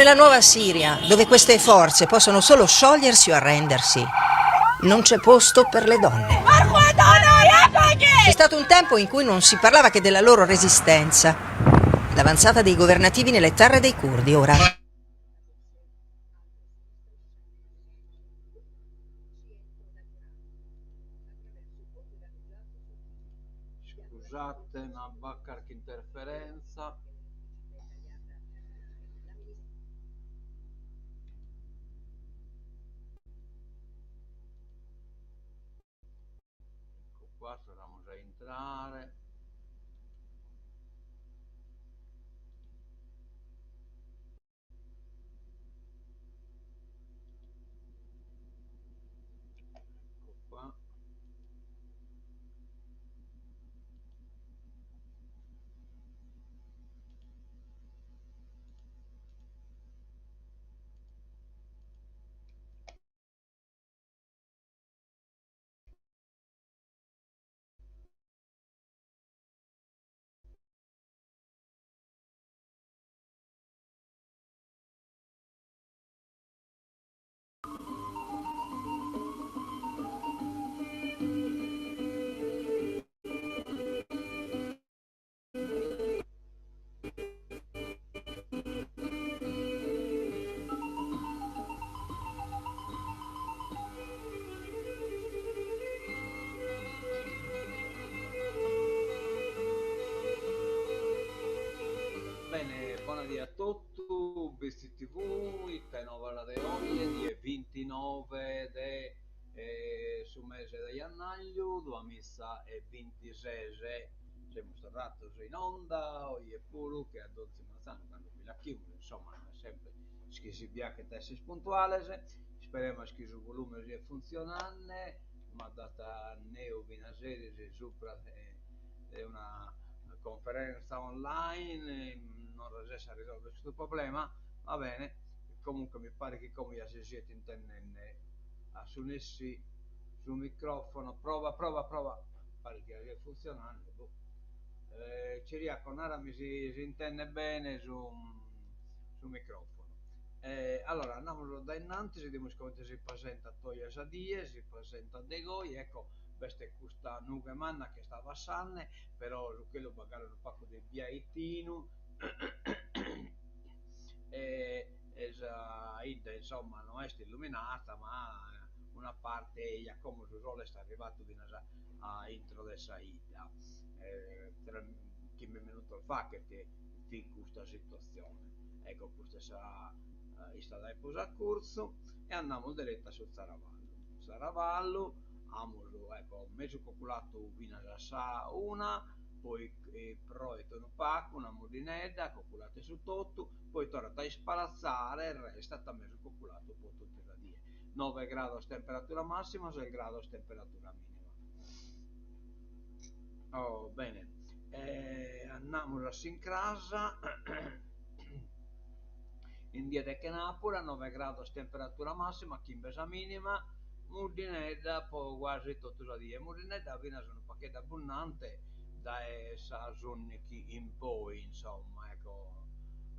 nella nuova Siria, dove queste forze possono solo sciogliersi o arrendersi, non c'è posto per le donne. C'è stato un tempo in cui non si parlava che della loro resistenza. L'avanzata dei governativi nelle terre dei curdi ora. Scusate ma b'at carchi interferenza. Ecco qua, tornamus a intrare. Ecco qua. Bene, bona die a totu, BTV, ite novas de oje, die bintinove de su mese de jannàgliu, duamiza e bintises. Semus torrados in onda, oje puru, che a donzi manzanu cando bi l'achimus, insomma, no est sempre chi si piachet a esser puntuales, isperemus chi su volume siat funtzionande, m'at nau finas eris subra de una conferenza online, non resesso a risolvere custu problema, va bene, comunque mi paret chi como ja si siet intendende a su nessi su microfono, prova prova prova, paret chi siat funtzionande, boh. Ciriaco narami si si intendet bene su su microfono. Allora andamus dae innantis, 'idimus comente si presentat oje sa die, si presentat de goi, ecco b'est custa nughe manna chi est passande, però su chelu b'at galu unu pagu de biaitinu e sa 'idda insomma no est illuminata ma una parte eja, como su sole est arrivadu finas a intro de sa 'idda, chimbe minutos faghet fit custa situatzione, ecco custa est sa istada prus a curtzu e andamus deretu a su Zaravallu, Zaravallu amus ecco mesu coculatu finas a sa una, poi proet unu pagu, una muddinedda, coculat su totu, poi torrat a ispalatzare e restat mesu coculatu po totu sa die, nove grados temperatura massima, ses grados temperatura minima. Oh, bene, e andamus a s'incras, in die de chenàpura, nove grados temperatura massima, chimbe sa minima, muddinedda po guasi totu sa die, muddinedda finas unu pagheddu abbundante dae sas ùndighi in poi, insomma, ecco,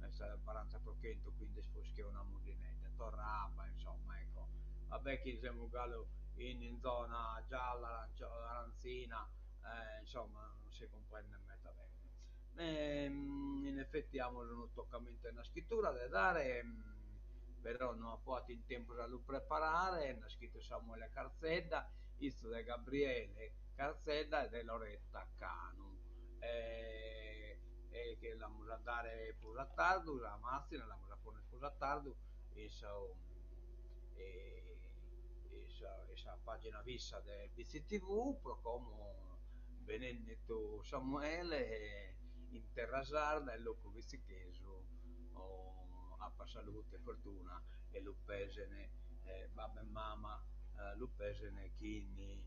est baranta pro chentu, quindi est prus che una muddinedda, torra abba, insomma, ecco, va bè chi semus galu in zona gialla, arantzina, insomma, non si cumprendet meda bene. In effetti amus unu tocamentu 'e naschitura de dare, però no apo atu in tempus a lu preparare, est naschitu Samuele Carzedda, izu de Gabriele Carzedda e de Loretta Canu, e che l'amus a dare prus a tardu, sa màtzina l'amus a ponner prus a tardu in sa in sa pàgina fissa de BCTV, pro como benennitu Samuele in terra sarda e locu bitzichesu apat salute e fortuna e lu pesen babbu e mama lu pesen chin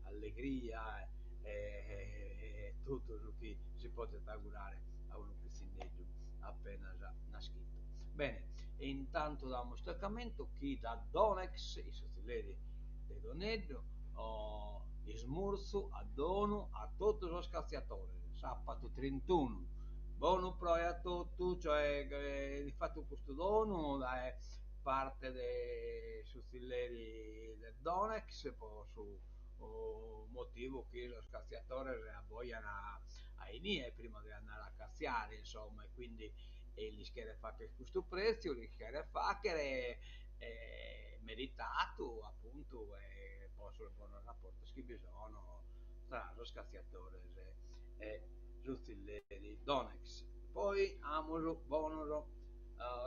allegria e totu su chi si podet augurare a unu pitzinneddu apenas naschidu. Bene, e intantu damus tocamentu chi da Donex, in su tzilleri de Doneddu, ismurzu a donu a totu sos catziatores, sàpatu trintunu. Bonu proe a totu, cioè, difatis. fatu custu donu dae parte de su tzilleri de Donex po su motivu chi sos catziatores abbojan a inie prima de andare a catziare insomma e quindi lis cheret fagher custu pretziu, lis cheret fagher meritadu apuntu e po sos bonos raportos chi bi sono tra sos catziatores e su tzilleri Donex. Poi amus bonos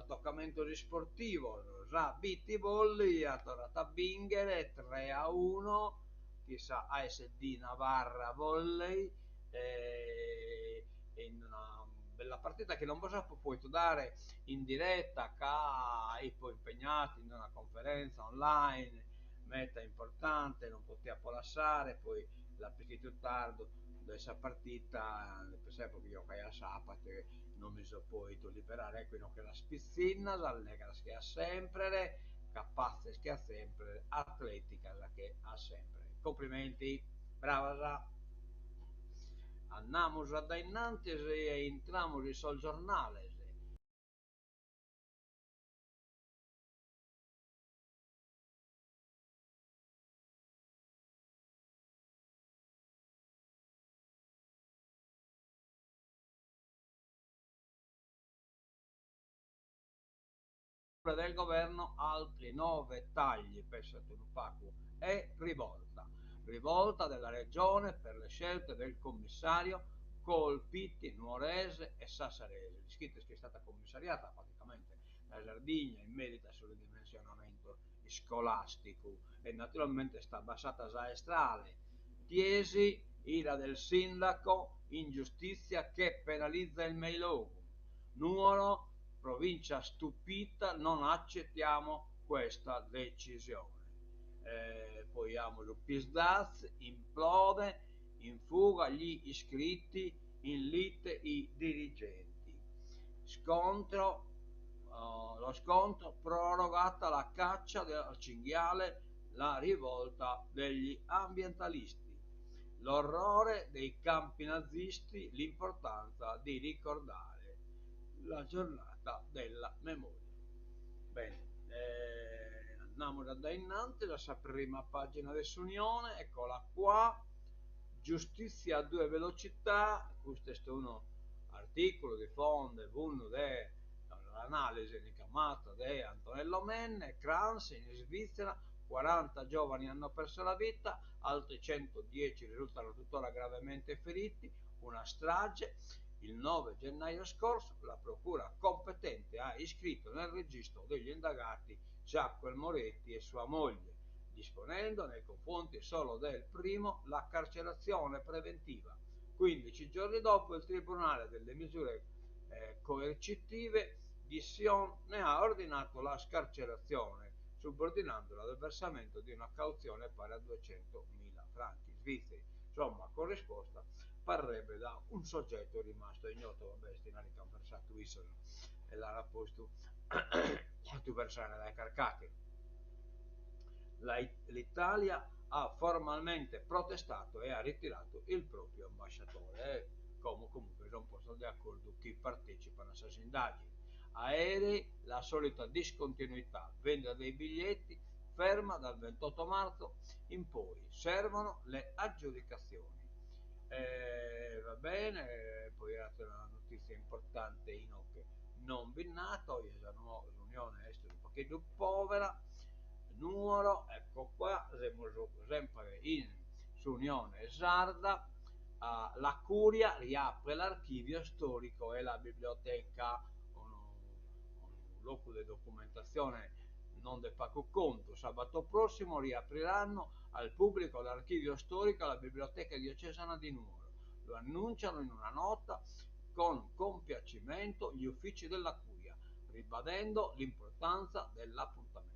tocamentos isportivos, sa Bitti Volley at torratu a bìnghere tre a unu chin sa ASD Navarra Volley in una bella partida chi non bos apo pòidu dare in direta ca ipo impegnadu in una conferenza online meta importante, non potiapo lassare, poi l'apo ischidu tardu de sa partita, pensaiapo chi giocaiat sapatu e non mi so pòidu liberare, ecco inoghe sas pitzinnas, allegras che a sempre, capatzes che a sempre, atleticas che a sempre. Complimenti, bravas! Andamus a dae innantis e intramus in sos giornales. Del governo altri nove tagli, pensate unu pagu, e rivolta. Rivolta della regione per le scelte del commissario colpiti Nuorese e Sassarese. L'ischites chi est istada commissariata praticamente sa Sardigna in merito a su ridimensionamento iscolasticu e naturalmente est abbassata sa 'estrale. Tiesi, ira del sindaco, ingiustizia che penalizza il Meilogu. Nuoro, provincia stupita, non accettiamo questa decisione. Poi amus Psd'Az, implode, in fuga gli iscritti, in lite i dirigenti. Scontro, lo scontro, prorogata la caccia al cinghiale, la rivolta degli ambientalisti. L'orrore dei campi nazisti, l'importanza di ricordare la giornata della memoria. Bene, andamus a dae innantis a sa prima pagina de s'Unione, eccola qua, Giustizia a due velocità, custu est unu articulu de fondo de fundu de un'analisi ricamata de Antonello Menne, Crans in Svizzera, 40 giovani hanno perso la vita, altri 110 risultano tuttora gravemente feriti, una strage. Il 9 gennaio scorso la procura competente ha iscritto nel registro degli indagati Jacques Moretti e sua moglie, disponendo nei confronti solo del primo la carcerazione preventiva. 15 giorni dopo il Tribunale delle misure coercitive di Sion ne ha ordinato la scarcerazione, subordinandola al versamento di una cauzione pari a 200.000 franchi svizzeri. Insomma, corrisposta parrebbe da un soggetto rimasto ignoto, vabbè, est dinari chi an versatu issos e l'an postu fatu versare dae carc'ateru. L'Italia ha formalmente protestato e ha ritirato il proprio ambasciatore e como comunque son postos de acordu chi partecipan a sas indagines. Aerei, la solita discontinuità, vendita dei biglietti ferma dal 28 marzo in poi, servono le aggiudicazioni. E va bene, poi àtera notìtzia importante inoghe non bi nd'at, oje s'Unione est unu pagheddu pòvera, Nuoro, ecco qua, semus sempre in s'Unione Sarda, la Curia riapre l'archivio storico e la biblioteca, unu locu de documentatzione non de pagu contu, sabato prossimo riapriranno al pubblico l'archivio storico e la biblioteca diocesana di Nuoro, lo annunciano in una nota con compiacimento gli uffici della Curia, ribadendo l'importanza dell'appuntamento.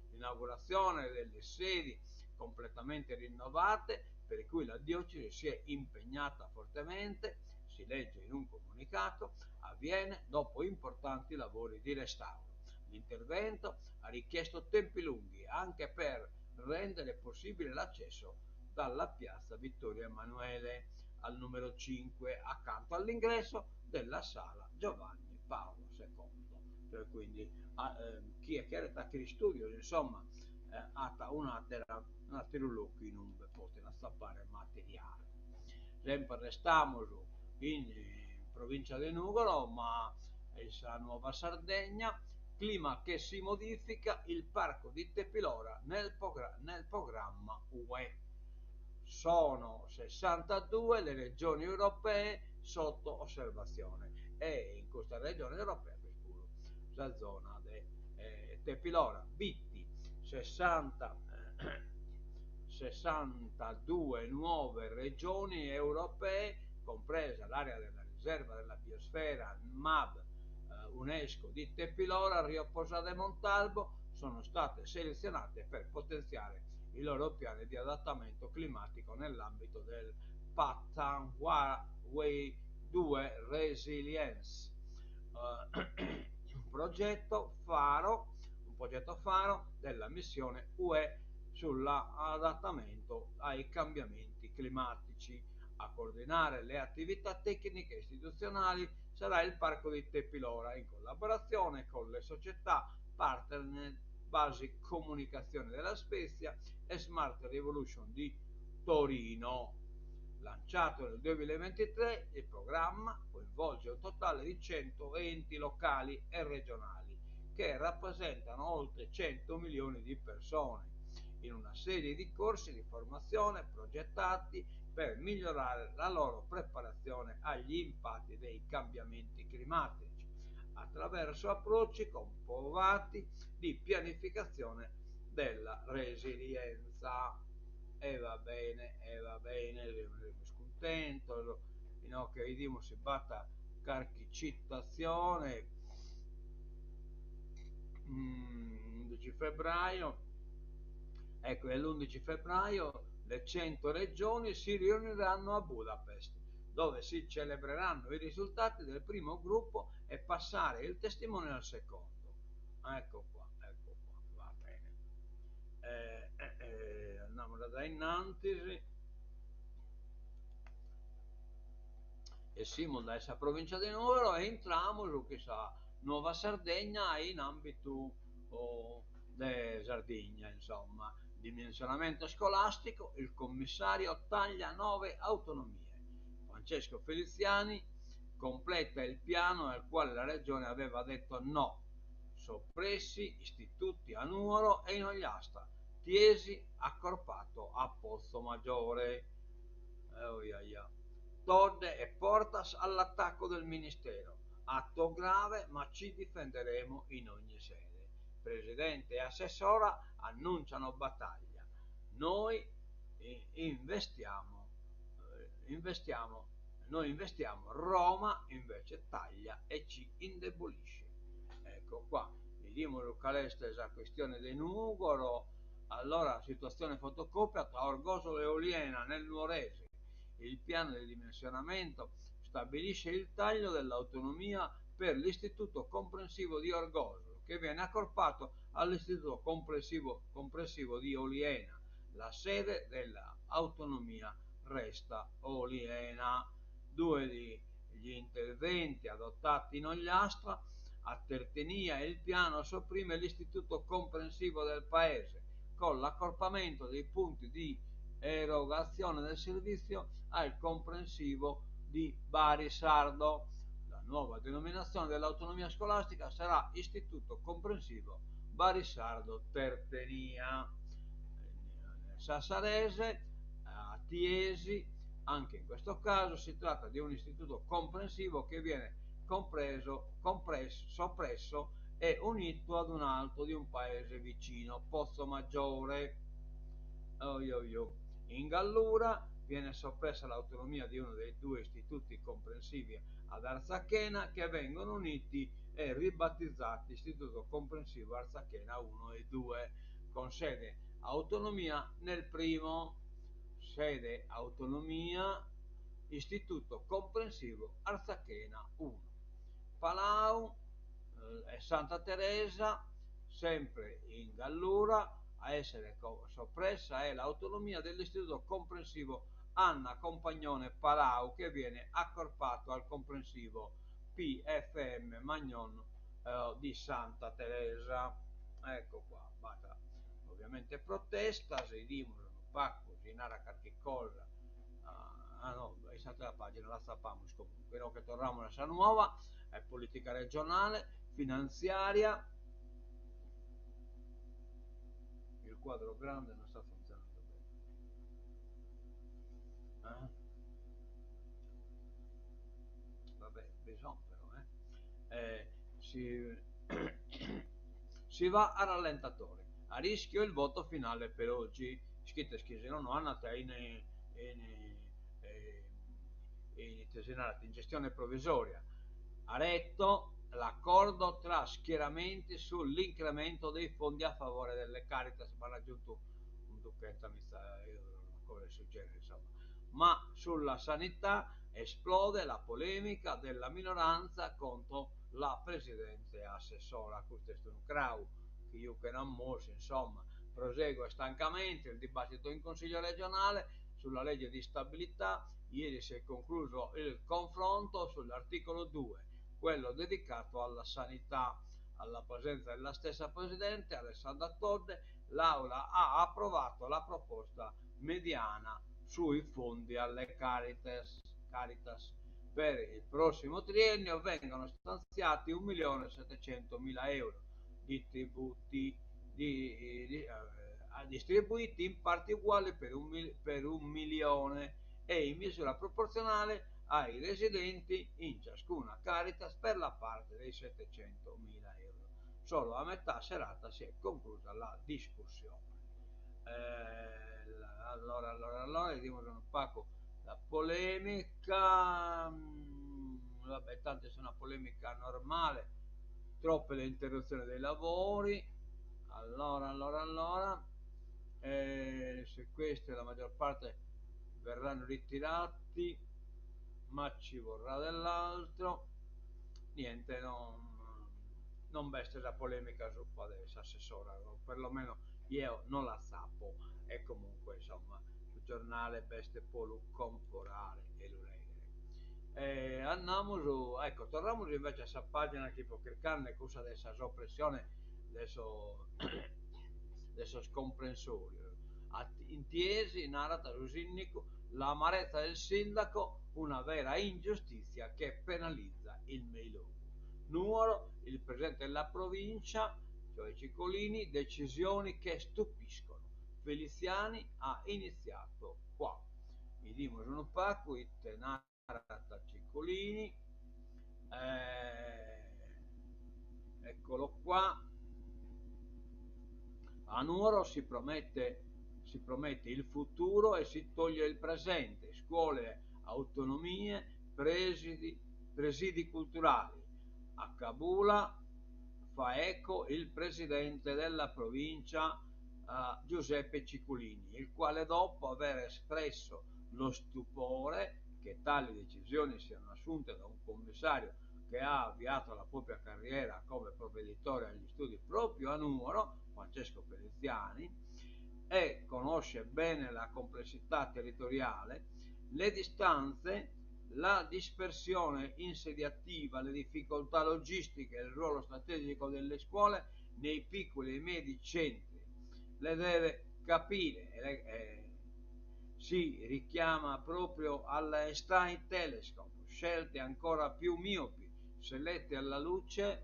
L'inaugurazione delle sedi completamente rinnovate, per cui la diocesi si è impegnata fortemente, si legge in un comunicato, avviene dopo importanti lavori di restauro. L'intervento ha richiesto tempi lunghi anche per rendere possibile l'accesso dalla piazza Vittorio Emanuele al numero 5, accanto all'ingresso della sala Giovanni Paolo secondo. Quindi chie cheret fagher istudios, insomma, at un'atera un'ateru locu in umbe poten atzapare materiale. Semper restamus in provincia de Nugoro, ma in sa Nuova Sardegna, clima che si modifica, il parco di Tepilora nel nel programma UE. Sono 62 le regioni europee sotto osservazione e in custa regione europea b'est puru sa zona de Tepilora. Bitti, 60 62 nuove regioni europee, compresa l'area della riserva della biosfera MAB UNESCO di Tepilora, Rio Posada e Montalbo, sono state selezionate per potenziare i loro piani di adattamento climatico nell'ambito del Pathway 2 Resilience. Un progetto faro, un progetto faro della missione UE sull'adattamento ai cambiamenti climatici. A coordinare le attività tecniche e istituzionali sarà il Parco di Tepilora in collaborazione con le società partner Basi Comunicazione della Spezia e Smart Revolution di Torino. Lanciato nel 2023, il programma coinvolge un totale di 100 enti locali e regionali che rappresentano oltre 100 milioni di persone in una serie di corsi di formazione progettati per migliorare la loro preparazione agli impatti dei cambiamenti climatici attraverso approcci comprovati di pianificazione della resilienza. E va bene, e va bene, semus cuntentos, inoghe 'idimus si b'at carchi citazione, undici febbraio, ecco, è l'11 febbraio le 100 regioni si riuniranno a Budapest, dove si celebreranno i risultati del primo gruppo e passare il testimone al secondo. Ecco qua, ecco qua, va bene. Eh, eh, eh, andiamo da innantis. Essimus dae sa provincia de Nugoro e intramus chin sa Nuova Sardegna in ambitu de Sardigna, insomma. Dimensionamento scolastico, il commissario taglia nove autonomie. Francesco Feliziani completa il piano al quale la regione aveva detto no. Soppressi istituti a Nuoro e in Ogliastra, Tiesi accorpato a Pozzomaggiore. Eh, oh, ia, ia. Todde e Portas all'attacco del ministero. Atto grave, ma ci difenderemo in ogni sede. Presidente e assessora annunciano battaglia. Noi investiamo, eh, investiamo, noi investiamo, Roma invece taglia e ci indebolisce. Ecco qua, vediamo qual è sa questione de Nugoro. Allora, situazione fotocopia tra Orgosolo e Oliena nel Nuorese. Il piano di dimensionamento stabilisce il taglio dell'autonomia per l'istituto comprensivo di Orgosolo, che viene accorpato all'istituto comprensivo, comprensivo di Oliena. La sede dell'autonomia resta Oliena. Due degli interventi adottati in Ogliastra a Tertenia il piano sopprime l'istituto comprensivo del paese con l'accorpamento dei punti di erogazione del servizio al comprensivo di Bari Sardo. La nuova denominazione dell'autonomia scolastica sarà Istituto Comprensivo Bari Sardo Tertenia. Nel Sassarese, a Tiesi, anche in questo caso si tratta di un istituto comprensivo che viene compreso, compresso, soppresso e unito ad un altro di un paese vicino, Pozzomaggiore. Oh, yo, yo. In Gallura viene soppressa l'autonomia di uno dei due istituti comprensivi ad Arzachena che vengono uniti e ribattezzati Istituto Comprensivo Arzachena 1 e 2 con sede autonomia nel primo, sede autonomia Istituto Comprensivo Arzachena 1. Palau eh, e Santa Teresa, sempre in Gallura, a essere soppressa è l'autonomia dell'Istituto Comprensivo Anna Compagnone Palau che viene accorpato al comprensivo PFM Magnon di Santa Teresa. Ecco qua, b'at ovviamente protestas, 'idimus unu pagu si narat carchi cosa, ah no, in s'atera pagina l'atzapamus comunque, inoghe torramus a sa Nuova, politica regionale, finantziaria, il quadro grande non sta funzionando bene. Eh? Vabbè, bisogna però, eh. eh si, si va a rallentatore. A rischio il voto finale per oggi. Ischites chi si nono andant in, in, in, ite si narat, in gestione provvisoria. Areto l'accordo tra schieramenti sull'incremento dei fondi a favore delle Caritas, b'an aggiuntu un duchentamiza euro, una cosa de su genere insomma. Ma sulla sanità esplode la polemica della minoranza contro la presidente assessora. Custu est unu crau chi juchen a mossu, insomma. Prosegue stancamente il dibattito in Consiglio regionale sulla legge di stabilità. Ieri si è concluso il confronto sull'articolo 2, quello dedicato alla sanità. Alla presenza della stessa presidente Alessandra Todde, l'Aula ha approvato la proposta mediana sui fondi alle Caritas. Caritas. Per il prossimo triennio vengono stanziati 1.700.000 euro di tributi di, di, eh, distribuiti in parti uguali per un, per un milione e in misura proporzionale ai residenti in ciascuna Caritas per la parte dei 700.000 euro. Solo a metà serata si è conclusa la discussione. Eh, allora, allora, allora, vediamo unu pagu la polemica, mm, vabbè, tanto è una polemica normale, troppe le interruzioni dei lavori, allora, allora, allora, eh, se queste la maggior parte verranno ritirati, ma ci vorrà dell'altro, niente, non, non b'est sa polemica subra de s'assessora, o perlomeno jeo non la tzapo e comunque insomma su giornale b'est po lu comporare e lu leghere. E andamus, ecco, torramus invece a sa pagina chi fio chircande, cussa de sa soppressione de so de sos comprensorios. In Tiesi, narat su sinnicu, l'amarezza del sindaco, una vera ingiustizia che penalizza il Meilogu. Nuoro, il presidente della provincia, cioè Cicolini, decisioni che stupiscono. Feliziani ha iniziato qua. 'Idimus unu pagu ite narat Cicolini. Eh, eccolo qua. A Nuoro si promette, si promette il futuro e si toglie il presente. Scuole, autonomie, presidi, presidi culturali. A Cabula fa eco il presidente della provincia eh, Giuseppe Cicolini, il quale dopo aver espresso lo stupore che tali decisioni siano assunte da un commissario che ha avviato la propria carriera come provveditore agli studi proprio a Nuoro, Francesco Feliziani, e conosce bene la complessità territoriale, le distanze, la dispersione insediativa, le difficoltà logistiche e il ruolo strategico delle scuole nei piccoli e medi centri. Le deve capire. Eh, si richiama proprio all'Einstein Telescope, scelte ancora più miopi, se lette alla luce,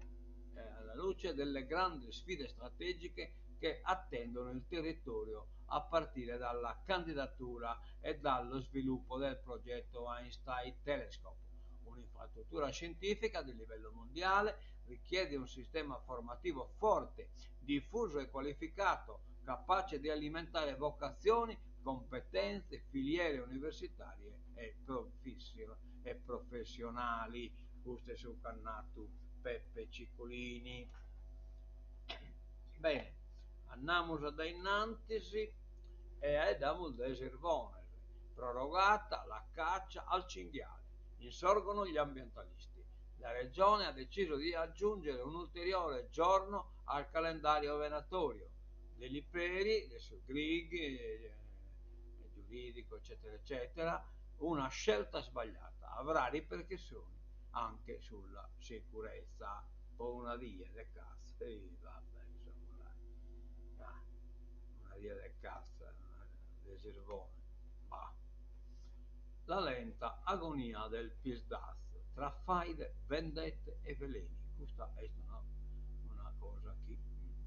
eh, alla luce delle grandi sfide strategiche che attendono il territorio a partire dalla candidatura e dallo sviluppo del progetto Einstein Telescope. Un'infrastruttura scientifica di livello mondiale richiede un sistema formativo forte, diffuso e qualificato, capace di alimentare vocazioni, competenze, filiere universitarie e, e professionali. Custu est su ch'at natu Peppe Cicolini. Bene, andamus a dae innantis e 'aeddamus de sirbones. Prorogata la caccia al cinghiale. Insorgono gli ambientalisti. La Regione ha deciso di aggiungere un ulteriore giorno al calendario venatorio. Deliperi, de su Grig, eh, giuridico, eccetera, eccetera, una scelta sbagliata. Avrà ripercussioni anche sulla sicurezza. Po una die de catza, e vabbè, insomma, dai, una die de catza de sirbone, bah. La lenta agonia del Psd'Az tra faide, vendette e veleni. Custa est una una cosa chi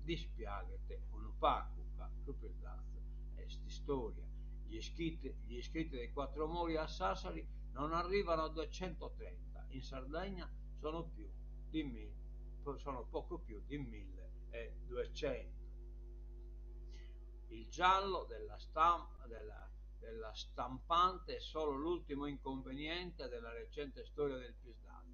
dispiaghet unu pagu, ca su Psd'Az est istoria. Gli iscritti gli iscritti dei Quattro Mori a Sassari non arrivano a 230, in Sardegna sono più di mi sono poco più di 1200. Il giallo della stampa della della stampante è solo l'ultimo inconveniente della recente storia del Psd'Az,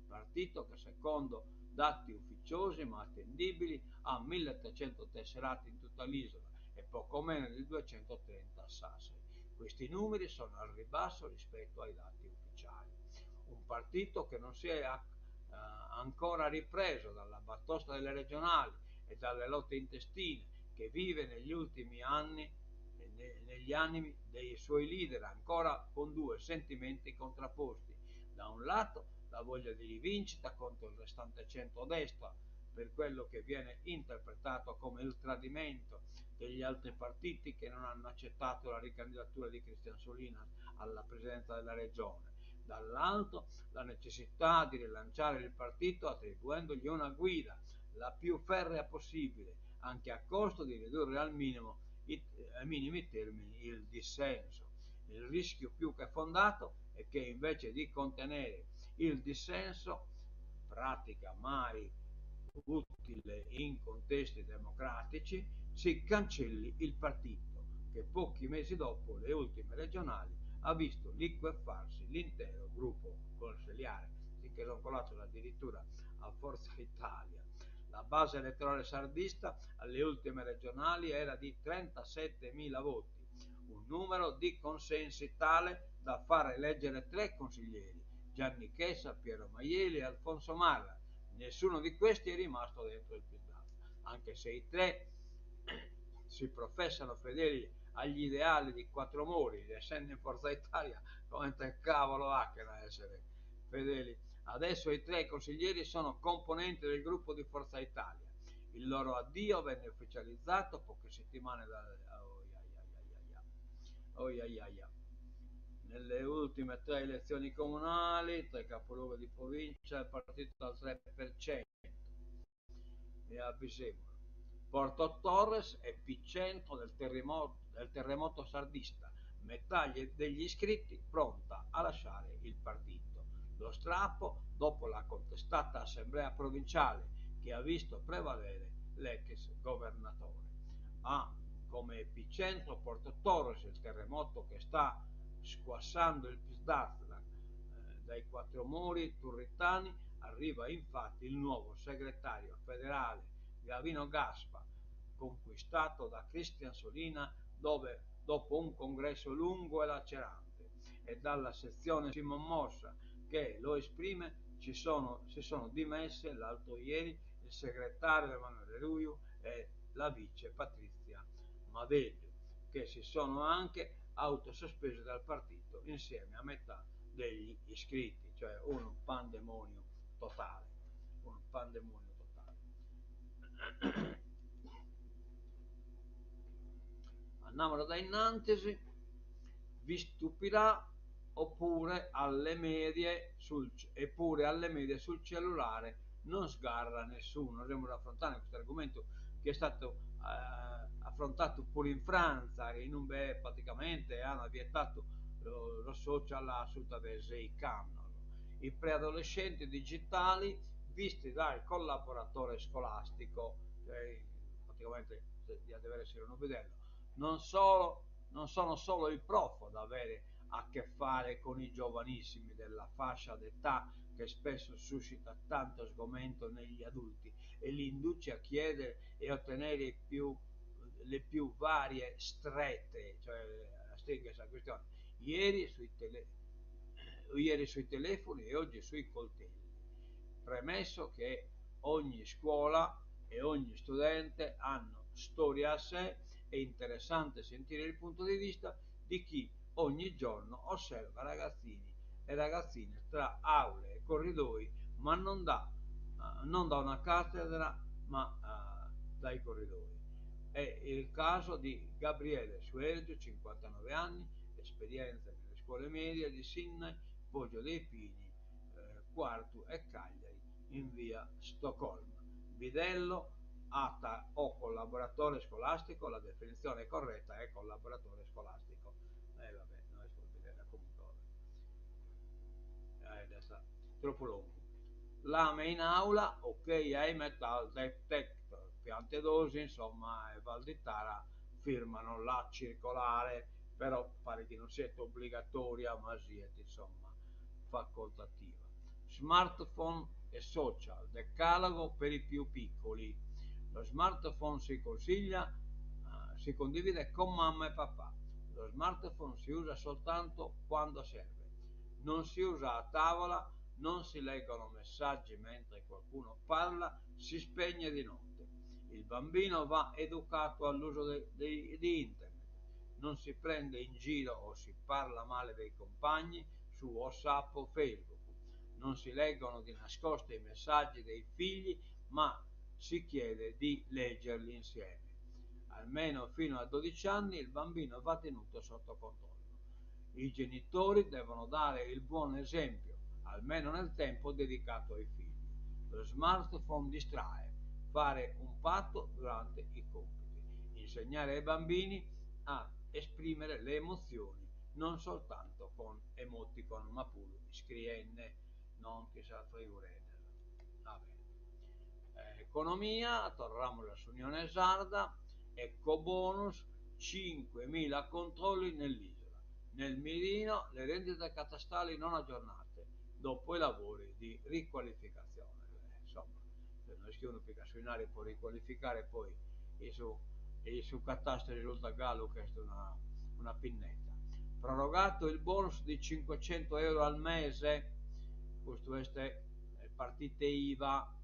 partito che secondo dati ufficiosi ma attendibili ha 1300 tesserati in tutta l'isola e poco meno di 230 a Sassari. Questi numeri sono al ribasso rispetto ai dati ufficiali. Un partito che non si è eh, ancora ripreso dalla batosta delle regionali e dalle lotte intestine che vive negli ultimi anni negli animi dei suoi leader ancora con due sentimenti contrapposti. Da un lato la voglia di rivincita contro il restante centrodestra per quello che viene interpretato come il tradimento degli altri partiti che non hanno accettato la ricandidatura di Christian Solinas alla presidenza della regione. Dall'altro la necessità di rilanciare il partito attribuendogli una guida la più ferrea possibile, anche a costo di ridurre al minimo i, ai minimi termini il dissenso. Il rischio più che fondato è che invece di contenere il dissenso, pratica mai utile in contesti democratici, si cancelli il partito, che pochi mesi dopo le ultime regionali ha visto liquefarsi l'intero gruppo consiliare, si che sono colato addirittura a Forza Italia. La base elettorale sardista alle ultime regionali era di 37.000 voti, un numero di consensi tale da far eleggere tre consiglieri, Gianni Chessa, Piero Maieli e Alfonso Marra. Nessuno di questi è rimasto dentro il Psd'Az, anche se i tre si professano fedeli agli ideali di Quattro Mori, essendo in Forza Italia, come te cavolo ha che essere fedeli. Adesso i tre consiglieri sono componenti del gruppo di Forza Italia. Il loro addio venne ufficializzato poche settimane da... Oh, oh, ia, ia. Nelle ultime tre elezioni comunali, tre capoluoghi di provincia, è partito al 3%. E avvisemo. Porto Torres, epicentro del terremoto, del terremoto sardista, metà degli iscritti pronta a lasciare il partito. Lo strappo dopo la contestata assemblea provinciale che ha visto prevalere l'ex governatore. Ha come epicentro Porto Torres, il terremoto che sta squassando il Psd'Az eh, dai quattro muri turritani arriva infatti il nuovo segretario federale Gavino Gaspa, conquistato da Christian Solina dove, dopo un congresso lungo e lacerante, e dalla sezione Simon Mossa che lo esprime ci sono, si sono dimesse l'altro ieri il segretario Emanuele Ruiu e la vice Patrizia Madeddu, che si sono anche autosospesi dal partito insieme a metà degli iscritti, cioè un pandemonio totale. Un pandemonio totale. Andiamo da innanzi, vi stupirà oppure alle medie sul, eppure alle medie sul cellulare non sgarra nessuno. Dobbiamo affrontare questo argomento che è stato eh, affrontato pure in Francia, in un beh, praticamente hanno vietato lo, lo social a sutta de sei annos. I preadolescenti digitali visti dal collaboratore scolastico, cioè praticamente deve essere un bidello, non, solo, non sono solo i prof ad avere a che fare con i giovanissimi della fascia d'età che spesso suscita tanto sgomento negli adulti e li induce a chiedere e ottenere più, le più varie strette, cioè a stringere la questione. Ieri sui, tele, ieri sui telefoni e oggi sui coltelli. Premesso che ogni scuola e ogni studente hanno storia a sé, è interessante sentire il punto di vista di chi ogni giorno osserva ragazzini e ragazzine tra aule e corridoi, ma non dà eh, Non da una cattedra ma dai corridoi. È il caso di Gabriele Suergiu, 59 anni, esperienza nelle scuole medie di Sinnai, Poggio dei Pini, Quartu e Cagliari in via Stoccolma. Bidello, ATA o collaboratore scolastico, la definizione corretta è collaboratore scolastico. E vabbè, no est bidella, comunque vabbè. È tropu longu. Lame in aula, ok ai metal detector, Piantedosi insomma e Valditara firmano la circolare, però paret chi non siet obbligatoria ma siet insomma facoltativa. Smartphone e social, decalogo per i più piccoli. Lo smartphone si consiglia, si condivide con mamma e papà. Lo smartphone si usa soltanto quando serve. Non si usa a tavola, non si leggono messaggi mentre qualcuno parla, si spegne di notte. Il bambino va educato all'uso di internet. Non si prende in giro o si parla male dei compagni su WhatsApp o Facebook. Non si leggono di nascosto i messaggi dei figli, ma si chiede di leggerli insieme. Almeno fino a 12 anni il bambino va tenuto sotto controllo. I genitori devono dare il buon esempio, almeno nel tempo dedicato ai figli. Lo smartphone distrae, fare un patto durante i compiti, insegnare ai bambini a esprimere le emozioni non soltanto con emoticon, ma puru iscriende, non chi sas frigureddas. Va bene. Economia, torramus a s'Unione Sarda, ecobonus, 5.000 controlli nell'isola. Nel mirino le rendite catastali non aggiornate dopo i lavori di riqualificazione. Insomma, se no est chi unu pigat su 'inari pro riqualificare poi in su in su catastu risultat galu chi est una una pinneta. Prorogato il bonus di 500 euro al mese, custu est partite IVA,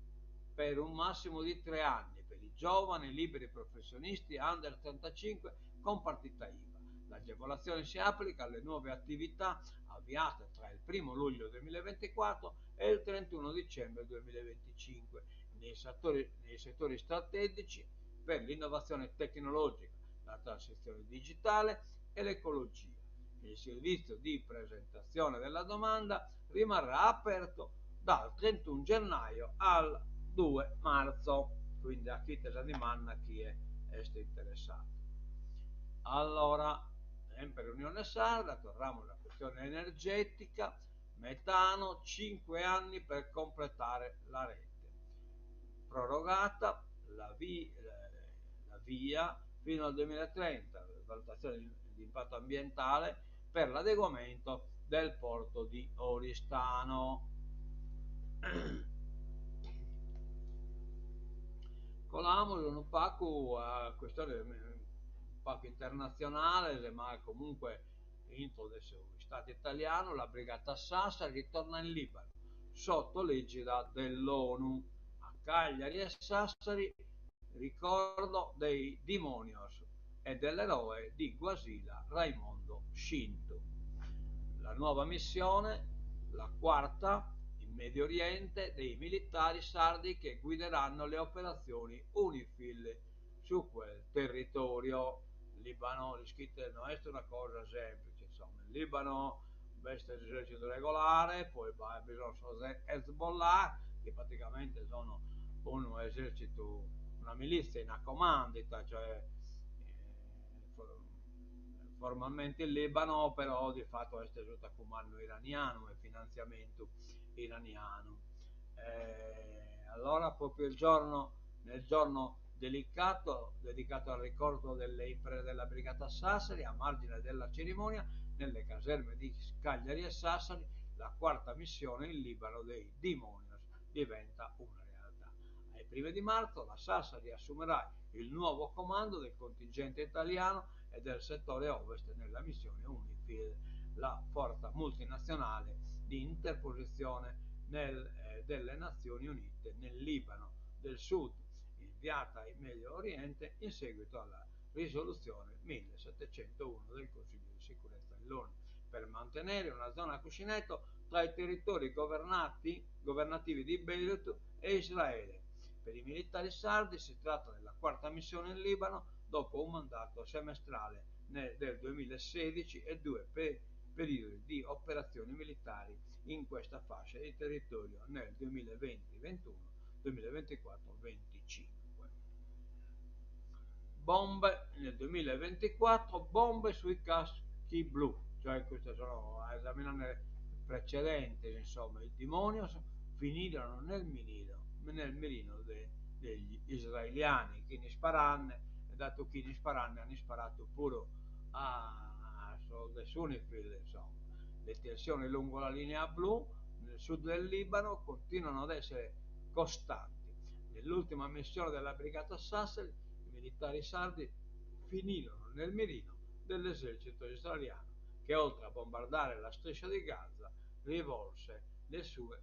per un massimo di 3 anni per i giovani liberi professionisti under 35 con partita IVA. L'agevolazione si applica alle nuove attività avviate tra il 1 luglio 2024 e il 31 dicembre 2025 nei settori, nei settori strategici per l'innovazione tecnologica, la transizione digitale e l'ecologia. Il servizio di presentazione della domanda rimarrà aperto dal 31 gennaio al 2 marzo, quindi a chite sa dimanda chie est interessadu. Allora, sempre Unione Sarda, torramus a questione energetica, metano, 5 anni per completare la rete. Prorogata la, vi, la VIA fino al 2030, valutazione di impatto ambientale per l'adeguamento del porto di Oristano. Colamus unu pagu a questione unu pagu internatzionales, ma comunque intro de su Istadu italianu, la Brigata Sassari ritorna in Libano, sotto l'egida dell'ONU. A Cagliari e Sassari, ricordo dei Dimonios e dell'eroe di Guasila Raimondo Scintu. La nuova missione, la quarta, in Medio Oriente dei militari sardi che guideranno le operazioni UNIFIL su quel territorio. Libano, l'ischite, no est una cosa semplice, insomma, in Libano b'est s'esercitu regolare, poi bi sono sos Hezbollah, chi praticamente sono unu esercitu, una milizia in accomandita, cioè formalmente in Libano, però di fatto est sutta cumandu iranianu e finantziamentu iranianu. Allora proprio il giorno, nel giorno delicato, dedicato al ricordo delle imprese della Brigata Sassari, a margine della cerimonia, nelle caserme di Cagliari e Sassari, la quarta missione in Libano dei Dimonios diventa una realtà. Ai primi di marzo la Sassari assumerà il nuovo comando del contingente italiano e del settore ovest nella missione UNIFIL, la forza multinazionale di interposizione nel, delle Nazioni Unite nel Libano del Sud, inviata in Medio Oriente in seguito alla risoluzione 1701 del Consiglio di sicurezza dell'ONU. per mantenere una zona cuscinetto tra i territori governati, governativi di Beirut e Israele. Per i militari sardi si tratta della quarta missione in Libano dopo un mandato semestrale nel, del 2016 e due pe periodi di operazioni militari in questa fascia di territorio nel 2020-21, 2024-25. Bombe nel 2024, bombe sui caschi blu, cioè queste sono a esaminare precedenti, insomma, i demonios finirono nel mirino, nel mirino de, degli israeliani, chi ne sparanne, e dato chi ne sparanne hanno sparato pure a, a de s'UNIFIL, insomma. Le tensioni lungo la linea blu nel sud del Libano continuano ad essere costanti. Nell'ultima missione della Brigata Sassari, i militari sardi finirono nel mirino dell'esercito israeliano, che oltre a bombardare la striscia di Gaza, rivolse le sue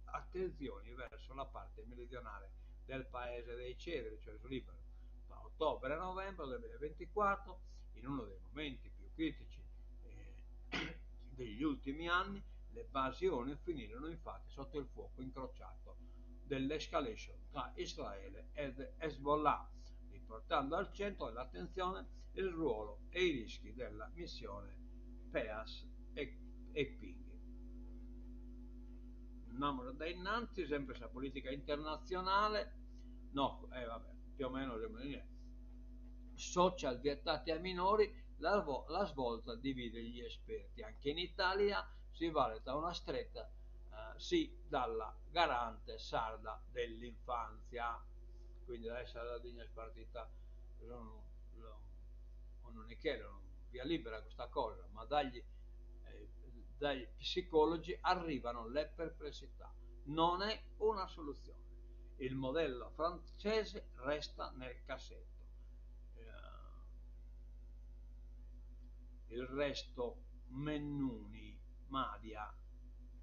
attenzioni verso la parte meridionale del paese dei cedri, cioè sul Libano. Tra ottobre e novembre 2024, in uno dei momenti più critici eh, degli ultimi anni, le basi ONU finirono infatti sotto il fuoco incrociato dell'escalation tra Israele ed Hezbollah, riportando al centro dell'attenzione il ruolo e i rischi della missione Peacekeeping. Andiamo da innanzi, sempre sulla politica internazionale, no, eh, vabbè, più o meno social vietati ai minori, la, la svolta divide gli esperti. Anche in Italia si valuta una stretta eh, sì dalla garante sarda dell'infanzia. Quindi adesso la Sardigna è partita non, non è che via libera questa cosa, ma dagli, eh, dagli psicologi arrivano le perplessità. Non è una soluzione. Il modello francese resta nel cassetto. Eh, il resto Mennuni Madia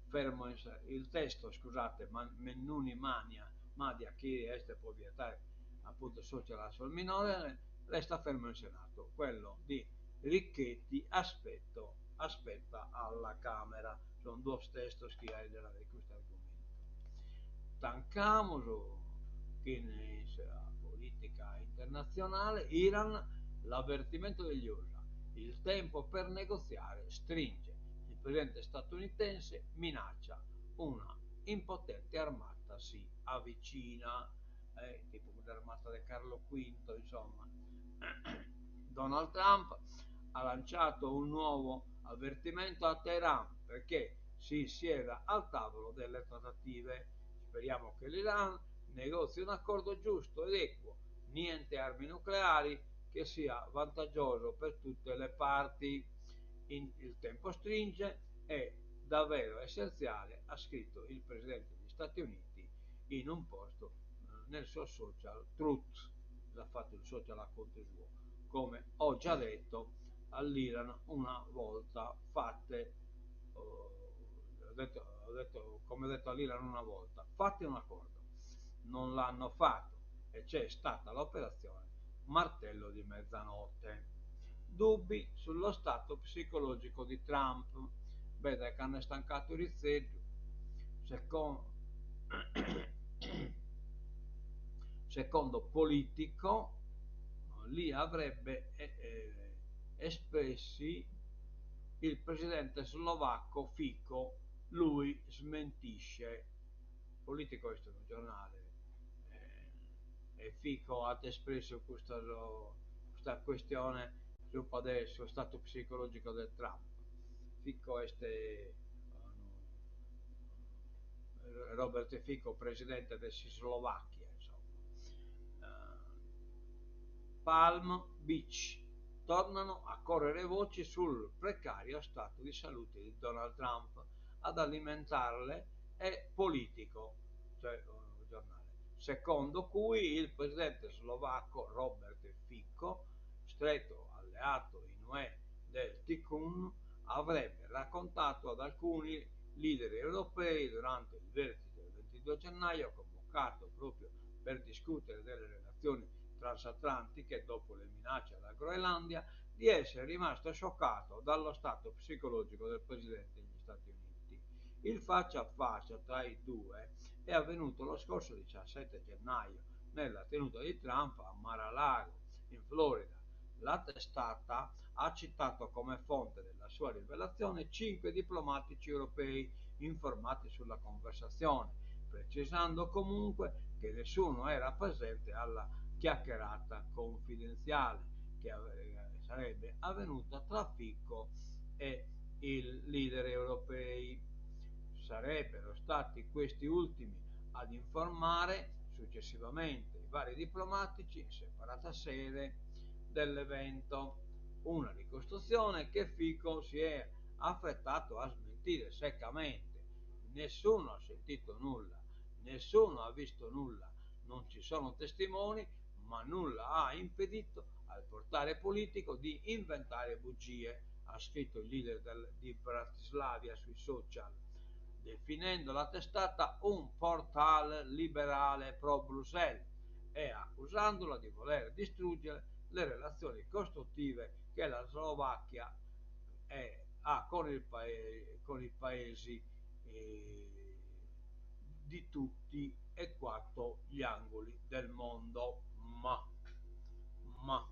fermo in, il testo, scusate, Mennuni Mania, Madia chi est pro vietare appunto social al minore, resta fermo in Senato. Quello di Richetti aspetto, aspetta alla Camera. Sono due testos chi hai di questo argomento. Tancamos chin sa politica internazionale, Iran, l'avvertimento degli USA. Il tempo per negoziare stringe. Il presidente statunitense minaccia una impotente armata si avvicina, eh, tipo l'armata di Carlo V, insomma. Donald Trump ha lanciato un nuovo avvertimento a Teheran perché si sieda al tavolo delle trattative. Speriamo che l'Iran negozi un accordo giusto ed equo, niente armi nucleari, che sia vantaggioso per tutte le parti. In, il tempo stringe, è davvero essenziale, ha scritto il presidente degli Stati Uniti in un post eh, nel suo social Truth, l'ha fatto il social a conto suo. Come ho già detto all'Iran una volta fatte, oh, ho detto, ho detto, come ho detto all'Iran una volta, fate un accordo. Non l'hanno fatto e c'è stata l'operazione Martello di mezzanotte. Dubbi sullo stato psicologico di Trump. Beh, dai canne stancato Rizzeddu. Secondo, secondo Politico, li avrebbe eh, eh, espressi il presidente slovacco Fico, lui smentisce. Politico è un giornale eh, e Fico ha espresso questa, questa questione su adesso stato psicologico del Trump. Fico este Robert Fico, presidente della Slovacchia, insomma. Uh, Palm Beach tornano a correre voci sul precario stato di salute di Donald Trump. Ad alimentarle è Politico, cioè un giornale, secondo cui il presidente slovacco Robert Fico, stretto alleato in UE del Tycoon, avrebbe raccontato ad alcuni leader europei durante il vertice del 22 gennaio, convocato proprio per discutere delle relazioni transatlantiche dopo le minacce alla Groenlandia, di essere rimasto scioccato dallo stato psicologico del presidente degli Stati Uniti. Il faccia a faccia tra i due è avvenuto lo scorso 17 gennaio nella tenuta di Trump a Mar-a-Lago, in Florida. La testata ha citato come fonte della sua rivelazione 5 diplomatici europei informati sulla conversazione, precisando comunque che nessuno era presente alla chiacchierata confidenziale che sarebbe avvenuta tra Fico e il leader europei. Sarebbero stati questi ultimi ad informare successivamente i vari diplomatici in separata sede dell'evento. Una ricostruzione che Fico si è affrettato a smentire seccamente. Nessuno ha sentito nulla, nessuno ha visto nulla, non ci sono testimoni, ma nulla ha impedito al portale politico di inventare bugie, ha scritto il leader di Bratislava sui social, definendo la testata un portale liberale pro Bruxelles e accusandola di voler distruggere le relazioni costruttive che la Slovacchia ha con i paesi di tutti e quattro gli angoli del mondo. Ma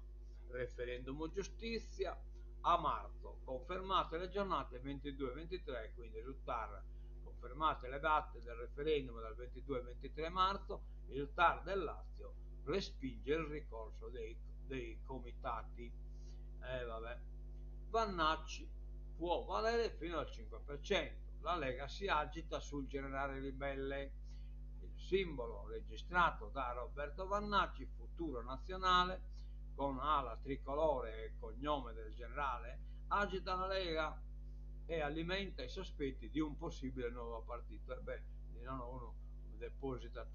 referendum giustizia a marzo, confermate le giornate 22 e 23, quindi su TAR confermate le date del referendum dal 22 al 23 marzo, il TAR del Lazio respinge il ricorso dei comitati. Vannacci può valere fino al 5%. La Lega si agita sul generale ribelle. Il simbolo registrato da Roberto Vannacci, futuro nazionale, con ala tricolore e cognome del generale, agita la Lega e alimenta i sospetti di un possibile nuovo partito. E beh, di non uno deposita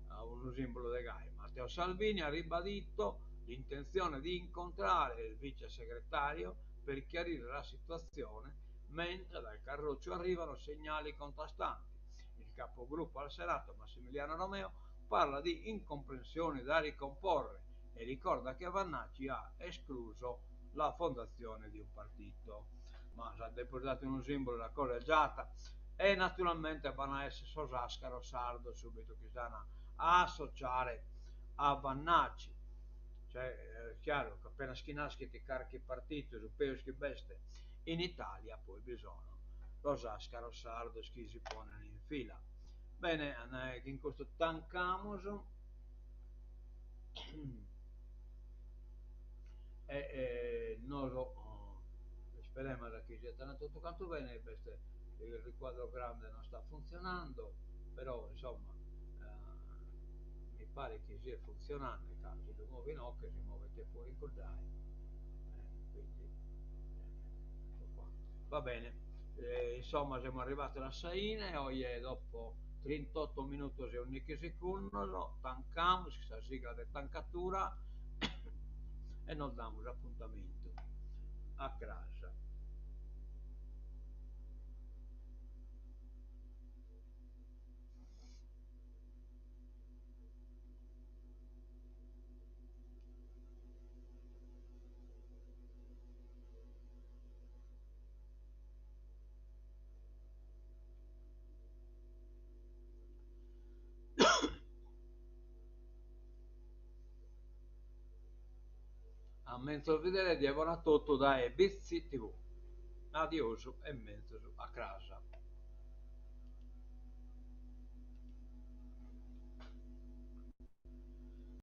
a un simbolo de gai. Matteo Salvini ha ribadito l'intenzione di incontrare il vice segretario per chiarire la situazione, mentre dal Carroccio arrivano segnali contrastanti. Il capogruppo al Senato, Massimiliano Romeo, parla di incomprensioni da ricomporre e ricorda che Vannacci ha escluso la fondazione di un partito. Ma si è depositato in un simbolo la correggiata e naturalmente vanno a essere Sosascaro Sardo subito che stanno a associare a Vannacci. È chiaro che appena schinaschi ti carichi partito su peus che beste in Italia, poi bisogna Rosascaro Sardo chi si pone in fila. Bene, in questo tancamos e noi speriamo che sia andato tutto quanto bene. Questo, il riquadro grande non sta funzionando, però mi pare che sia funzionante, se lo muovi in occhio si muove te fuori in cordai. Quindi ecco qua. Va bene, siamo arrivati alla saine, oggi è dopo 38 minuti e 11 secondi, tancamo, questa sigla di tancatura e nos damos appuntamento a casa. A mezzo vedere di buona tutto da Bizzi TV. Adioso e mezzo a casa.